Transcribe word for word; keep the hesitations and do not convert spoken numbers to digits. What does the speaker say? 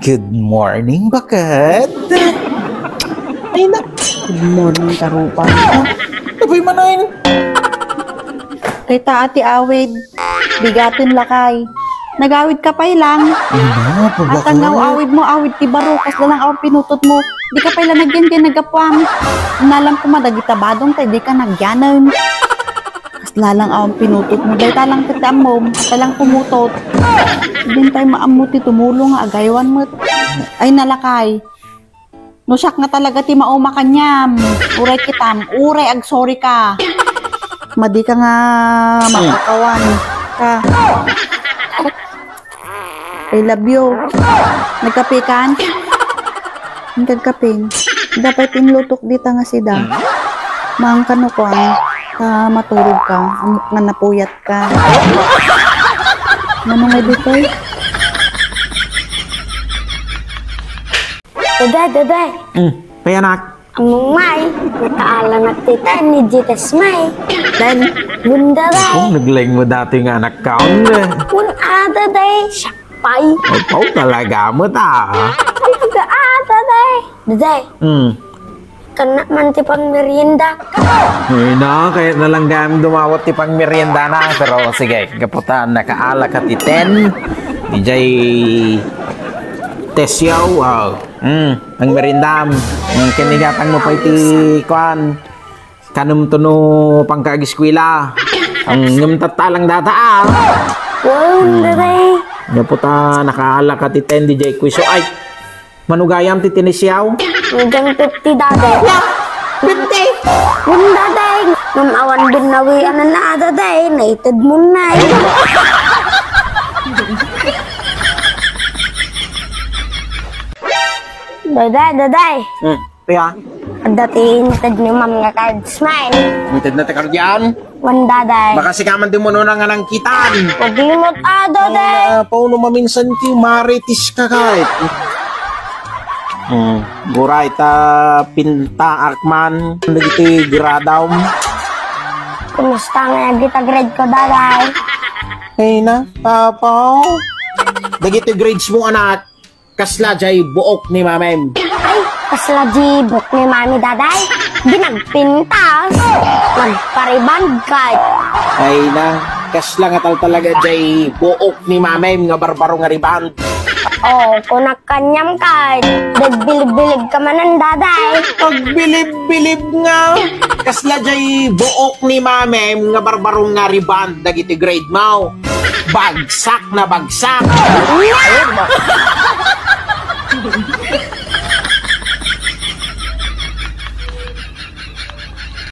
Good morning, baket. Ay, na. Good morning, karupa. Abay, manain. Kayta, Ate Awid, bigaten lakay. Nagawid ka pay lang. Ay, na, At ang baket. Awid mo, awid ti baro, kasla lang awan pinutot mo. Di ka pay lang nagyan-yan naggapuam. Nalam ko madagita badong, tay di ka nagyanen. Kasla lang awan pinutot mo. Dayta lang ti ammom, ta lang pumutot. Din tay maammo ti tumulong nga agaywan met. Ay, na lakay. No siak nga talaga ti mauma kaniam, uray kitam, uray agsorry ka. Madi ka nga makakawan ka. I love you. Nagkape kan? Nagkape. Dapat inlutok dita nga sida. Maang kano kuan, ta maturog ka, amok nga napuyat ka. Mano nga ditoy? Dede, dede. Hmm, kaya anak. Among may, nakaalanak ti ten ni Jites may. Ten. Bunda day. Oh, naglaing mo dati nga anak ka, onde. Un ada day, siya pay. Ay, pau talaga mo ta. Ay, ada, ada day. Dede. Hmm. Kana man ti pangmerienda. Ay na, kaya na lang gayam dumawat ti pangmerienda na. Pero sige, gaputan, nakaala ka ti ten. Dijay tesyaw, wow. Hmm, ang merindam. Ang kinigatang mo pa iti kuan. Kanam to no pangkagiskwela. Ang ngem tattalang data, ah. Wow, dede. Gaputa, nakaala ka ti ten, dijay kuiso. Ay, manugayam ti tinisiyaw. Hanggang fifty, dede. Fifty? Yung dede. Ngem awan binnawian na, dede. Naited mo na, eh. Dede, dede. Hmm, kaya? Adda ti inted ni ma'am nga cards man. Inted na ti kardian? Wan, dede. Baka sika man di mo nuna nga nangkitan. Paglimot, ah, dede. Ay, na, pauno maminsan ti maritis ka kahit. Hmm, guray ta pintaak man. Dagiti gradaw. Kumusta nga dagita grade ko, dede? Ay na, papa. Dagiti grades mo, anak. Kasla jay buok ni mamem. Ay, kasla jay buok ni mami, dede. Di nagpintas. Nagpariband kay. Ay na, kasla nga tal talaga jay buok ni mamem nga barbaro nga riband. Oh, kunak kaniam kay. Dagbilib-bilib ka manen, dede. Pagbilib-bilib nga. Kasla jay buok ni mamem nga barbaro nga riband dagiti grade mo. Bagsak na bagsak.